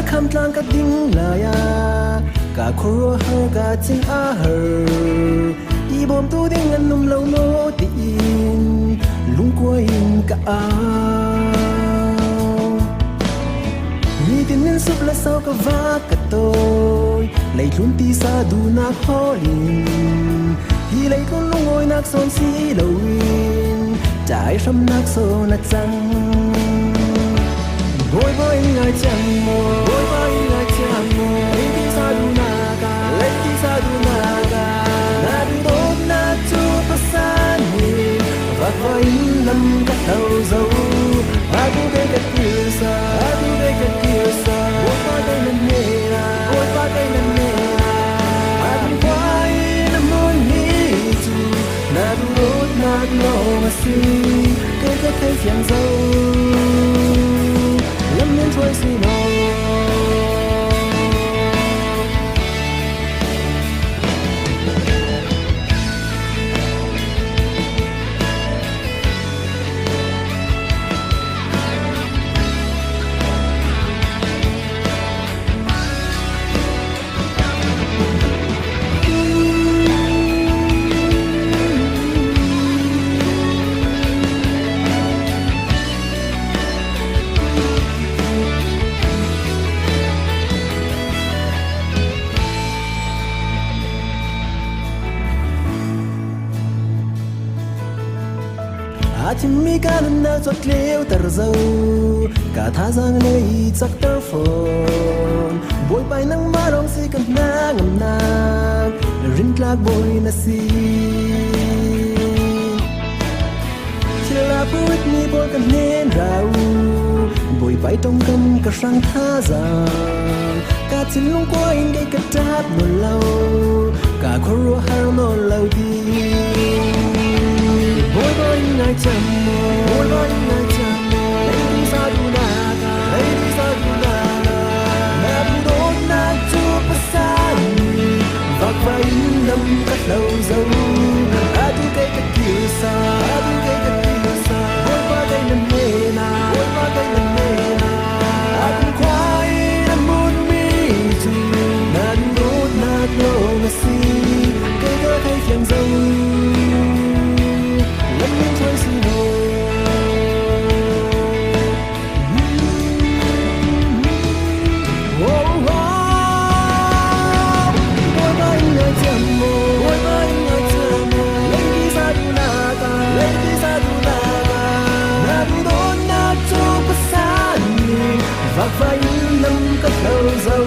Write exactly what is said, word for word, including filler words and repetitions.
Khamtlang ka ding lai-a ka khuaruahhar ka cing a har, i bawmtu ding an um lo maw tiin lungkuai in ka au. Nitin in sup le sau ka vak ka tawi, leitlun tisa duhnak hawlin, hi leitlun lungawinak sawn si loin, ṭaihramnak sawn a cang. Bawipa in ngai ciam maw? Bawipa in ngai ciam maw? Lei tisa duhnak ah, lei tisa duhnak ah, na duhdawtnak cu pasal nih vakvai in lam ka hlo zo. Atu kei ka kilsa, atu kei ka kilsa, Bawipa kei na hnenah, Bawipa kei na hnenah. Atu khua in a hmun hi cu na duhdawtnak lawng a si. Kei ka thei fiang zo, lam in hruai si maw? A thimmi ka nunnak cawt tleuter zo, ka thazaang le i cakter fawn. Bawipa i nangmah lawng si ka hnangamnak, rintlak bawi na si. Thil a puitmi pawl ka hnen ra uh, Bawipa i ṭongkam ka hrang thazaang. Ka thinlung kua in kei ka ṭap nawn lo, ka khuaruahhar nawn lo ding. Bawipa in ngai ciam maw? Bawipa in ngai ciam maw? Lei tisa duhnak ah, lei tisa duhnak ah, na duhdawtnak cu pasal nih vakvai in lam ka hlo zo. Atu kei ka kilsa, atu kei ka kilsa, Bawipa kei na hnenah, Bawipa kei na hnenah. Atu khua in a hmunmi cu na duhdawtnak lawng a si. Kei ka thei fiang zo, lam in hruai si maw? Vakvai in lam ka hlo zo.